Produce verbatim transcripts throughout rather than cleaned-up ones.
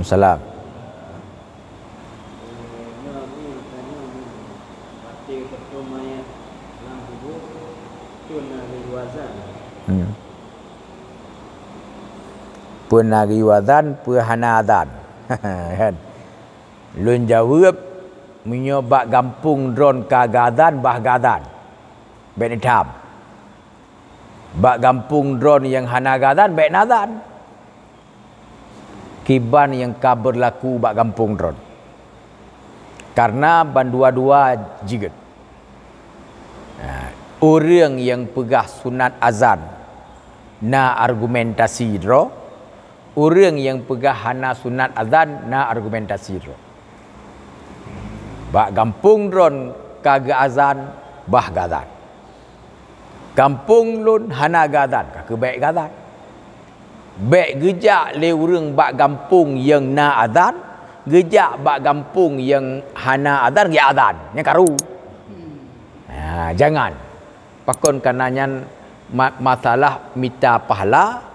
Salam. Hmm. Peue na geuyue azan, peue hana azan? Kan? Lôn jaweueb, meunyoe bak gampông droen ka geuazan, bah geuazan. Bék neutham. Bak gampông droen nyang hana geuazan, bék neuazan. Kiban nyang ka beurlaku bak gampông droen. Kareuna bandua-dua jeuet. Nah, ureuëng nyang peugah sunat azan na argumentasi droe, ureuëng nyang peugah hana sunat azan na argumentasi droe. Bak gampông droen ka geuazan, bah geuazan. Gampông lôn hana geuazan, ka keuh bék geuazan. Bék geujak lé ureuëng bak gampông nyang na azan, geujak bak gampông nyang hana azan, geujak azan. Nyan karu. Ha, jangan. Pakon kana nyan ma-, masalah mita pahala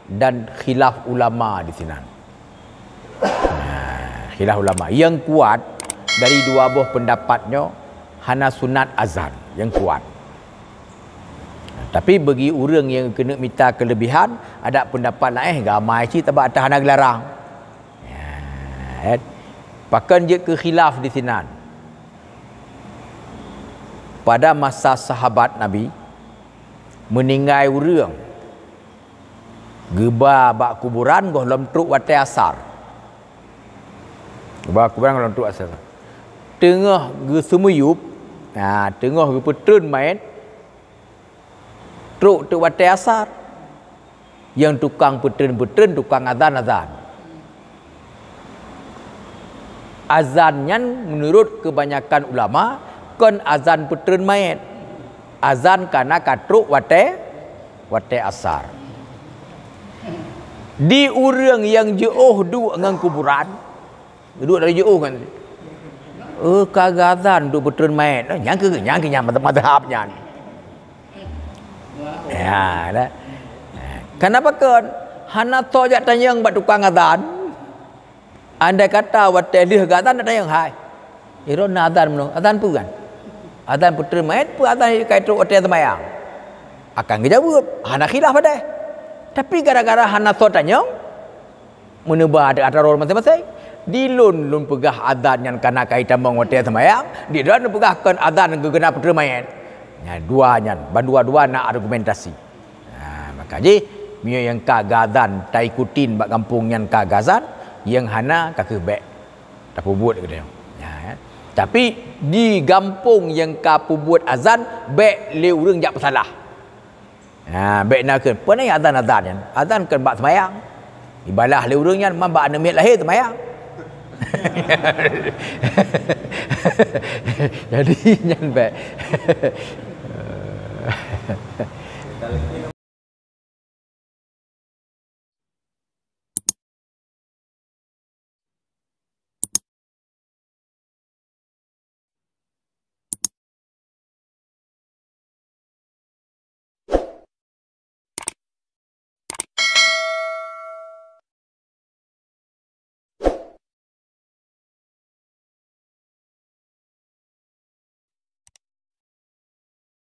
dan khilaf ulama di sinan. Nah, khilaf ulama. Nyang kuat dari dua boh pendapat nyoe hana sunat azan, nyang kuat. Tapi bagi ureuëng nyang keuneuk mita keulebihan, ada pendapat laén, gamai cit tabak atas hana geularang. Ya, kan? Pakon jeuet keu khilaf di sinan. Pada masa sahabat Nabi, meuninggai ureuëng, geuba bak kuburan gohlom trok watée asar. Geuba kuburan gohlom trok asar. Teungoh geuseumiyueb, nah, teungoh geupeutreun manyét, trok teuk watée asar. Nyang tukang peutreun-peutreun, tukang azan-azan. Azan nyan meunurot keubanyakan ulama kon azan peutreun manyét. Azan kana ka trok watée, watée asar. Di ureuëng nyang jiôh duek ngon kuburan, duek dari jiôh kan. Oh, ka geuazan duek peutreun manyét. Nyang keuh, nyang keuh nyan mazhab nyan. Ya, dah. Kenapa kon? Hana tho jak tanyong bak tukang azan. Andai kata watée lheueh geuazan na tanyong, "Hai, droeneuh na azan meunoe, azan peue kan? Azan peutreun manyét peue azan ka trok watée seumayang?" Akan geujaweueb, hana khilaf padahai. Tapi gara-gara hana soe tanyong, meuneuba atra-atra droe maséng-maséng. Di lôn, lôn peugah azan nyan kana ka jitamong watée seumayang, di droeneuh peugah kon azan geukheun peutreun manyét. Nyan dua nyan, bandua-dua na argumentasi. Ha, maka jih, meunyoe nyang ka geuazan taikutin bak gampông nyan ka geuazan, nyang hana ka keuh bék tapeubuet geutanyoe. Ha, kan? Tapi di gampông nyang ka peubuet azan, bék lé ureuëng jak peusalah. Ha, bék na kheun, peue na azan-azan nyan? Azan kon bak seumayang. Ibalah lé ureuëng nyan man bak aneuk miet lahé seumayang. Jadi nyan bék.